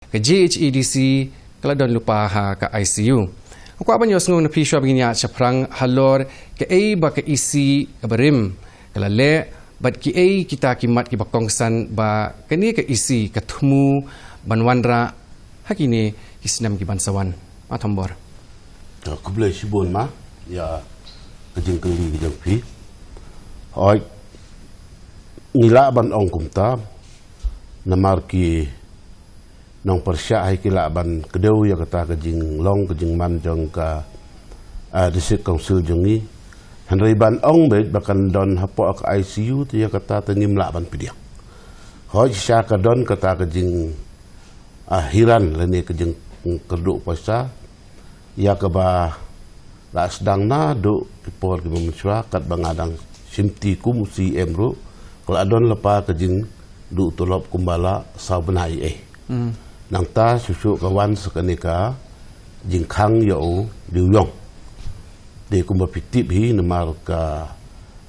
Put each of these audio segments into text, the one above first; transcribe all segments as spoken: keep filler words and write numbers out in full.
Ka J H A D C ka la don lypa ha ka I C U. Nga kwah ban ïohsngew na phi shuwa ba ngin ïaid shaphrang halor kaei ba ka E C ka barim ka la leh bad kiei kita ki mat kiba kongsan ba kane ka E C ka thmu ban wanrah ha kine ki snem kiban sa wan. Ma Thombor. Ah, khublei shibun ma ïa ka jingkylli ka jong phi. Hooid, ngi lah ban ong kumta namar ki nongpyrshah hi ki lah ban kdew ïa kata ka jinglong ka jingman jong ka, ah, District Council jong ngi. Hynrei ban ong beit ba kan don hapoh ka I C U te ïa kata te ngim lah ban pdiang. Hooid, shisha ka don kata ka jing, ah, hiran lane ka jingkyrduh pisa ïa kaba la sdang naduh ki por kiba mynshuwa, katba nga dang shim ti kum u C E M ruh ka la don lypa ka jingduh tulop kumba la saw bnai eh. Nangta shuh shuh ka wan sa kane ka jingkhang ïa u dewïong. Te kumba phi tip hi namar ka,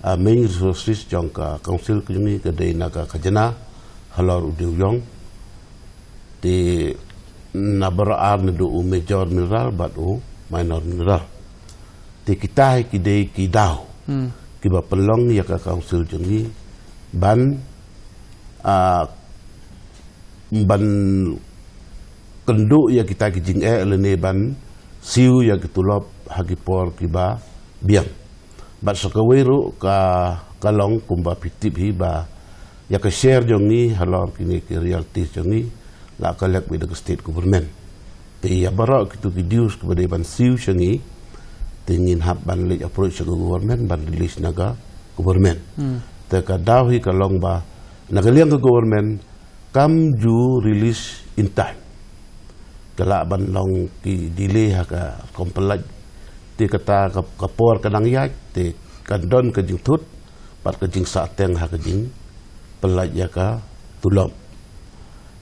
ah, main resources jong ka council ka jong ngi ka dei na ka khajna halor u dewïong. Te na baroh ar naduh u major mineral bad u minor mineral. Te kita hi ki dei ki daw kiba pynlong ïa ka council jong ngi ban, ah, ban kynduh ïa kita ki jingeh lane ban siew ïa ki tulop ha ki por kiba biang. Bad sa kawei ruh ka, ka long kumba phi tip hi ba ïa ka share jong ngi halor kine ki royalties jong ngi la collect beit da ka state government. Te ïa baroh kitu ki dues kiba dei ban siew sha ngi te ngin hap ban leit approach sha ka government ban release na ka government. Te ka daw hi ka long ba na ka liang ka government kam ju release in time. Ka lah ban long ki delay ha ka rukom pyllait. Te kata ka, ka por ka nang ïaid te kan don ka jingthut bad ka jingsahteng ha ka jingpyllait ïa ka tulop.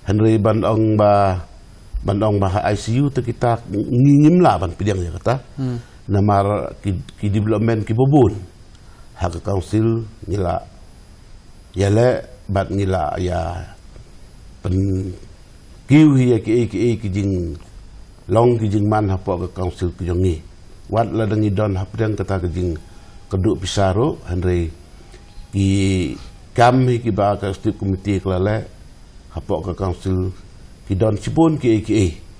Hynrei ban ong ba, ban ong ba ha I C U te kita ngi ngim lah ban pdiang ïa kata. Namar ki, ki development kiba bun ha ka council ngi la ïaleh bad ngi la ïa pynkiew hi ïa kiei kiei ki jinglong ki jingman hapoh ka council ka jong ngi. Wat la dang ngi don hapdeng kata ka jingkyrduh pisa ruh, hynrei ki kam hi kiba ka executive committee ka la leh hapoh ka council ki don shibun kiei kiei